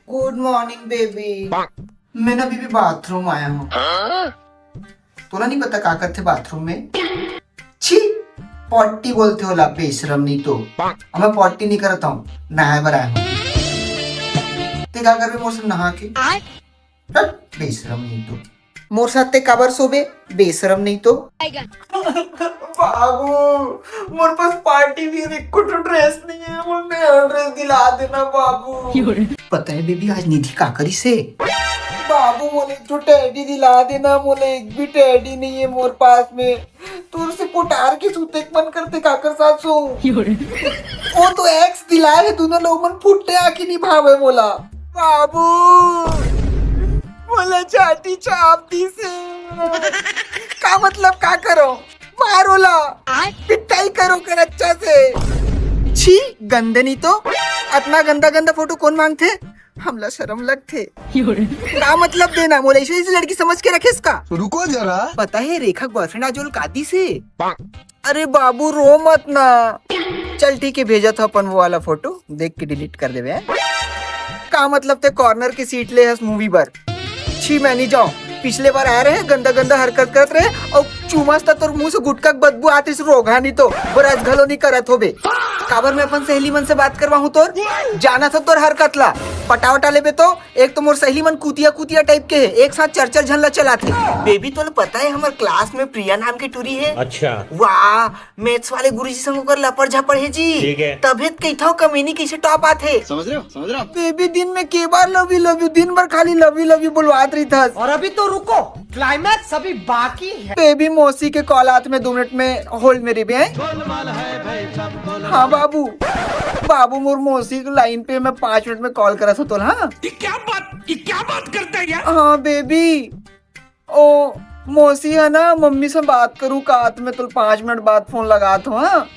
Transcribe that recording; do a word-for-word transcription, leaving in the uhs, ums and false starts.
गुड morning baby. मैं ना baby bathroom आया हूँ। तोला नहीं पता का करथे बाथरूम में? छी, पॉटी बोलथे ओला, बेशरम नहीं तो। अब मैं पॉटी नहीं करता हूँ, नहाए बर आया हूँ। ते का करबे मोर से नहा के? हट, बेशरम नहीं तो। मोर साथ ते काबर सोबे, बेशरम नहीं तो। बाबू, मोर पास पार्टी वियर एको ठो ड्रेस नहीं है, मोर नया ड्रेस दिला देना बाबू। पता है बेबी, आज निधि का करिस हे? बाबू, मोला एक ठो टेडी दिला देना, मोला एक भी टेडी नहीं है मोर पास में। तोर से पोटार के सूते के मन करथे, काकर साथ सोऊं? वो तो एक्स दिलाए हे, दोनों लोग मन फुट्टे आके निभावे मोला। बाबू, मोला चाटी चाप दिस हे। का मतलब, का करो? मारो ला, पिटाई करो कर अच्छा से। छी, गंदे नहीं तो। अतना गंदा गंदा फोटो कौन मांगथे? हमला शरम लगथे। का मतलब देना? मोला ऐसे, ऐसे लड़की समझ के रखेस का? रुको जरा। पता है रेखा बॉयफ्रेंड आज ओला का दिस हे? अरे बाबू, रो मत ना। चल ठीक है, भेजत हो अपन वो वाला फोटो, देख के डिलीट कर देबे, हैं? का मतलब ते कॉर्नर के सीट ले हस मूवी बर? छी, मैं नहीं जाऊं। पिछले बार आए रहे, गंदा गंदा हरकत करत रहे, और चुमस त तोर मुंह से गुटखा के बदबू आतिस, रोगहा नहीं तो, ब्रश घलो नहीं करत होबे। काबर मैं अपन सहेली मन से बात करवाहूं तोर? जानत हो तोर हरकत ला। पटावटा लेबे तो, एक तो मोर सहेली मन कुतिया कुतिया टाइप के है, एक साथ चार चार झन ला चलाथे। बेबी, तोला पता है हमर क्लास में प्रिया नाम के टूरी है? अच्छा। वाह, मैथ्स वाले गुरुजी संग ओकर लपर झपर हे जी। ठीक है। तभे त कहिथव कमीनी कैसे टॉप आथे। समझ रहे हो? समझ रहे हो? बेबी, दिन में के बार लव यू लव यू, दिन भर खाली लव यू लव यू बोलवात रहिथस। और अभी तो रुको, क्लाइमैक्स अभी बाकी है। बेबी, मौसी के कॉल आत में, दो मिनट में होल्ड में रहिबे, हैं? हाँ बाबू, बाबू मोर मौसी के लाइन पे, मैं पाँच मिनट में कॉल करत हों तोला, हाँ? ये क्या बात, ये क्या बात करता है यार? हाँ बेबी, ओ मौसी है ना, मम्मी से बात करूँ का, त मैं तोला पाँच मिनट बाद फोन लगात हों, हाँ?